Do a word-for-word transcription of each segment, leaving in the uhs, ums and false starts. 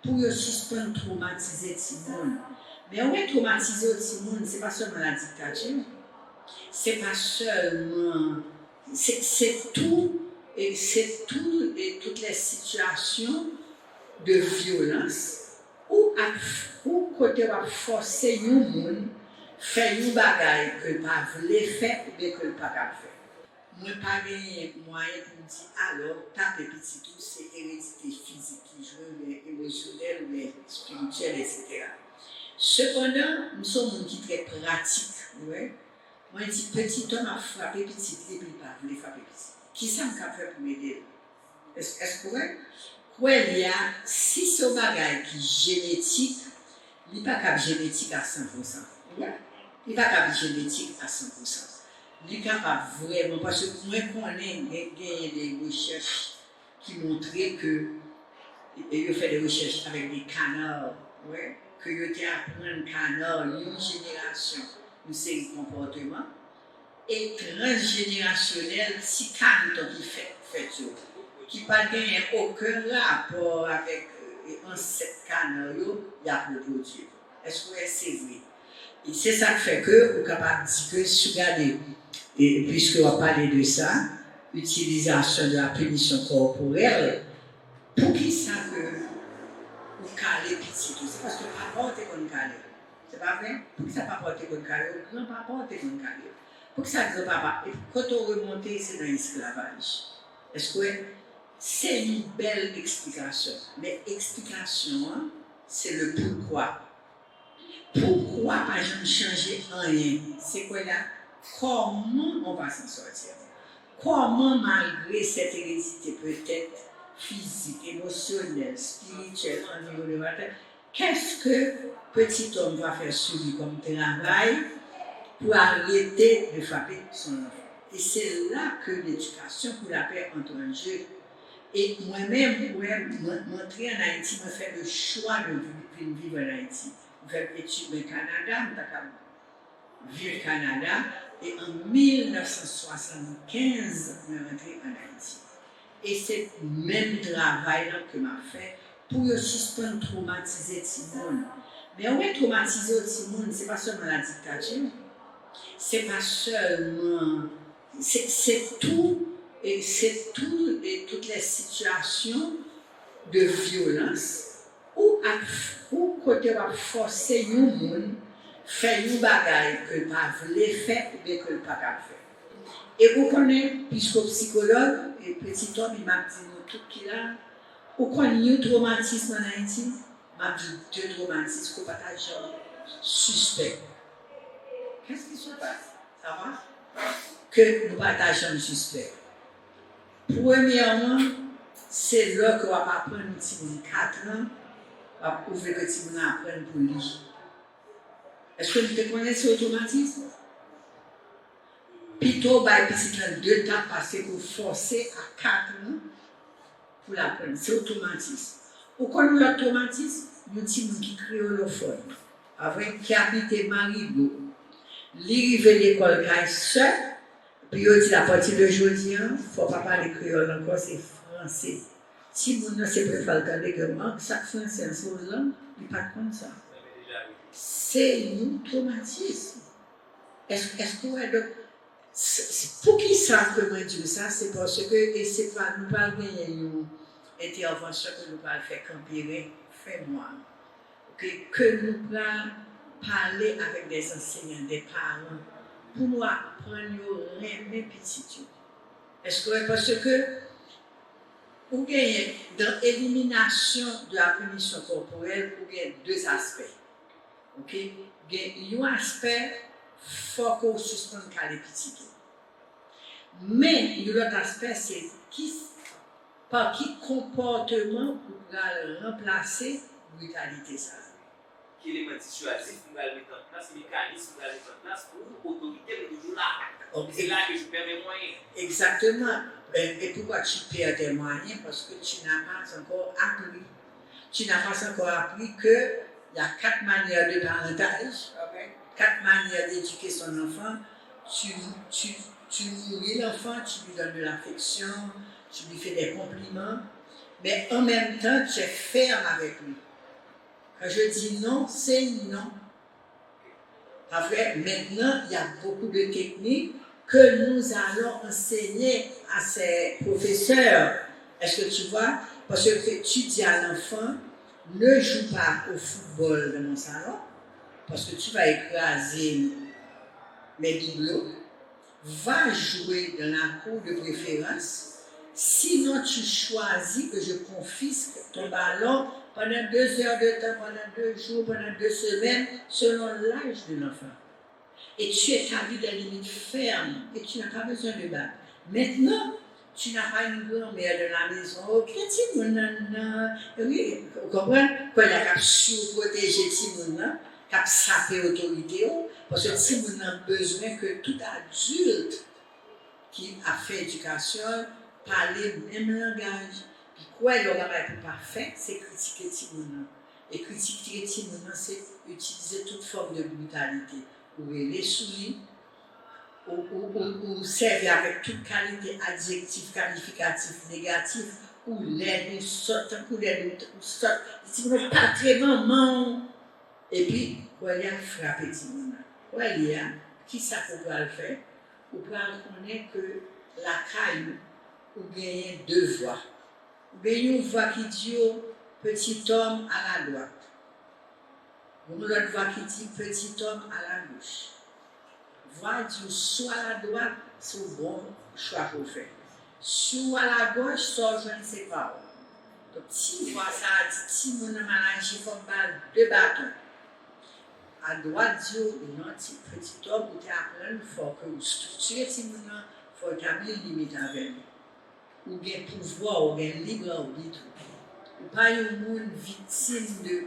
Pou yo sispann twomatize timoun. Men ou wè twomatize yon timoun, se pa sèlman la diktati. Se pa sèlman, se, se tou, e se tou, e tout lè sitiyasyon de vyolans ou ap, ou kote w ap fòse yon moun fè yon bagay ke l pa vle fè oubyen ke l pa kab fè. Mwen pa genyen mwayen pou m di, alò, tape pitit ou, se eredite fizik ki jwe, oubyen emosyonèl, oubyen espirityèl, etsetera. Sepandan, m se yon moun ki trè pratik, ou wè. Mwen di, petit homme ap frape pitit li, epi l pa vle frape pitit li. Kisa m kab fè pou m ede l? Èske, èske w wè? Kwè li a, si se yon bagay ki jenetik, li pa kab jenetik a san pou san. Ou wè? Li pa kab jenetik a san pou san. Li kapab vrèman, paske mwen konnen gen, genyen de rechèch ki montre ke, e yo fè de rechèch avèk de kana, ou wè, ke yo te aprann kana yon jenerasyon, yon seri konpòteman, e transjenerasyonèl, ti kabiton ki fèt, fèt yo, ki pa t genyen okenn rapò avèk, e, ansèt kana yo, y ap repwodui. Èske w wè se vre? E se sa k fè ke ou kapab di ke si w gade, e, piske w ap pale de sa, itilizasyon de la pinisyon kòporèl, poukisa ke ou kale pitit ou? Se paske papa w te konn kale. Se pa vre? Poukisa papa w te konn kale w? Granpapa w te konn kale w. Poukisa granpapa? Epi kote w remonte, se nan esklavaj. Èske w wè? Se yon bèl eksplikasyon. Men eksplikasyon an, se le poukwa. Poukwa pa janm chanje anyen? Se kwè la, comment on va s'en sortir? Comment, malgré cette hérédité peut-être physique, émotionnelle, spirituelle, environnementale, qu'est-ce que petit homme va faire sur lui comme travail pour arrêter de frapper son enfant? Et c'est là que l'éducation pour la paix entre en jeu. E mwen menm, mwen, mwen, mwen antre ann Ayiti, mwen fè le chwa de vi-, vin viv ann Ayiti. Mwen fè etid mwen Kanada, mwen ta ka viv Kanada, e an mil nèf san swasannkenz, mwen rantre ann Ayiti. E se menm travay la ke m ap fè pou yo sispann twomatize timoun. Men ou wè twomatize yon timoun, se pa sèlman la diktati. Se pa sèlman, se, se tou, e se tou, e tout lè sitiyasyon de vyolans ou ap, ou kote w ap fòse yon moun fè yon bagay ke l pa vle fè oubyen ke l pa kab fè. E ou konnen, piske w psikològ, e Petit Homme, m ap di nou tout ki la, ou konn yon twomatism ann Ayiti? M ap di w de twomatism ke w pa ta janm sispèk. Qu'est-ce qui se passe? Sa va? Ke nou pa ta janm sispèk. Premyèman, se lè ke w ap aprann yon timoun kat an, w ap, ou vle ke timoun nan aprann pou li. Èske nou te konnen se otomatis? Pito w bay pitit lan de tap pase ke w fòse a kat an pou l aprann. Se otomatis. Ou konn yon lòt twomatis? Yon timoun ki kreyolofòn, pa vre, ki abite Marigo. Li rive lekòl kay sè, epi yo di l, apati de jodi a, fò w pa pale kreyòl ankò, se franse. Timoun nan se premye fwa l tande ke, ah, sa k franse an se yon lang, li pa t konn sa. Se yon twomatism. Èske, èske w wè, donk, s-, s-, poukisa ke mwen di w sa? Se paske, e se pa, nou pral genyen yon entèvansyon ke nou pral fè Kanperen fen mwa. Oke, ke nou pral pale avèk dè ansenyan, dè paran, pou nou aprann yo renmen pitit yo. Èske w wè? Paske ou genyen, dan eliminasyon de la pinisyon kòporèl, ou gen de aspè. Oke? Gen yon aspè, fòk ou sispann kale pitit ou. Men, yon lòt aspè, se ki, pa ki konpòteman ou pral ranplase britalite sa a. Ki eleman diswazif nou pral mete an plas, mekanis nou pral mete an plas pou otorite pou toujou la. Ok. Se la ke je perds mes moyens. Exactement. Et, et pourquoi tu perds tes moyens? Parce que tu n'as pas encore appris. Tu n'as pas encore appris que il y a quatre manières de parentage, ok? Quatre manières d'éduquer son enfant. Tu, tu, tu nourris l'enfant, tu lui donnes de l'affection, tu lui fais des compliments, mais en même temps, tu es ferme avec lui. Quand je dis non, c'est non. Après, maintenant, il y a beaucoup de techniques que nous allons enseigner à ces professeurs. Est-ce que tu vois? Parce que tu dis à l'enfant, ne joue pas au football dans mon salon, parce que tu vas écraser mes bibelots. Va jouer dans la cour de préférence. Sinon, tu choisis que je confisque ton ballon pendant deux heures de temps, pendant deux jours, pendant deux semaines, selon l'âge de l'enfant. Et tu établis des limites fermes et tu n'as pas besoin de battre. Maintenant, tu n'as pas une grand-mère dans la maison. Okipe timoun nan, nan, wi, ou konprann? Kwè la k ap siw pwoteje timoun nan, k ap sape otorite w, paske timoun nan bezwen ke tout adilt ki ap fè edikasyon l pale menm langaj. Li kwè lè w gen bagay pou pa fè, se kritike timoun nan. E kritike timoun nan, se itilize tout fòm de britalite. Ou rele sou li, ou, ou, ou, ou sèvi avèk tout kalite adjektif kalifikatif negatif, ou lèd, ou sòt, tankou lèd, ou, ou sòt. Di timoun nan, pa tre manman w. Epi, kwè li a frape timoun nan. Kwè li a, kisa ke w pral fè? Ou pral konnen ke lakay ou, ou genyen de vwa. Ou gen yon vwa ki di w, petit homme à la droite. Yon lòt vwa ki di, petit homme à la gauche. Vwa di w, si w à la droite, se yon bon chwa ke w fè. Si w à la gauche, sa w jwenn se pa w. Donk, ti vwa sa a di, timoun nan mal aji, fò m ba l de baton. Adwat di w, non, ti, petit homme, ou te aprann, fò ke w estriktire timoun nan, fò w etabli limit avè l. Ou gen pouvwa, ou gen lib arbit ou. Ou pa yon moun viktim de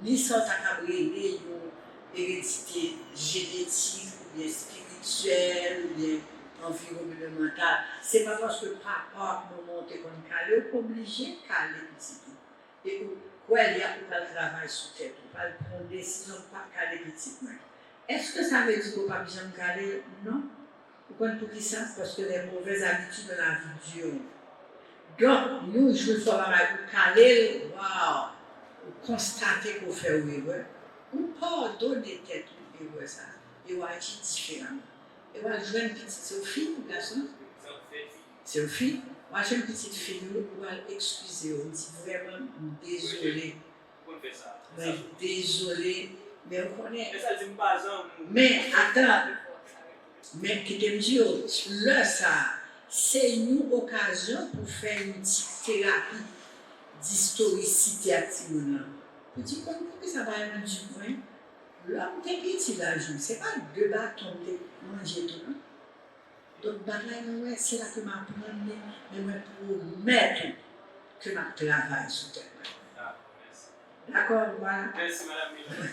ni sa w ta kab rele yon eredite jenetik, oubyen espirityèl, oubyen anviwònmantal. Se pa paske papa w ak manman w te konn kale w ke w oblije kale pitit ou. E ou kwè li a, ou pral travay sou tèt ou, ou pral pran yon desizyon pou pa kale pitit mwen. Èske sa vle di ke w p ap janm kale l? Non. Ou konn poukisa? Paske les mauvaises habitudes dans la vie durent. Donk, yon jou, fò w bay ou kale l, waw, ou konstate ke w fè yon erè, ou padone tèt ou erè sa a, e w aji diferaman. E w al jwenn pitit, se yon fi ou gason? Se yon fi. W al jwenn pitit fi nou, w al ekskize yo, w di, vrèman, m dezole. Mwen dezole, men ou konnen. Men atan, men kite m di w, lè sa a, se yon okazyon pou fè yon ti terapi distorikite ak timoun nan. Pou di, konn poukisa bagay lan di pou mwen, lè m te piti laj ou, se pa de baton m te manje tou, non. Donk, bagay mwen wè, se la ke m aprann li, men mwen pwomèt ou ke m ap travay sou tèt mwen. Dakò, vwala. Mèsi, madanm Mila.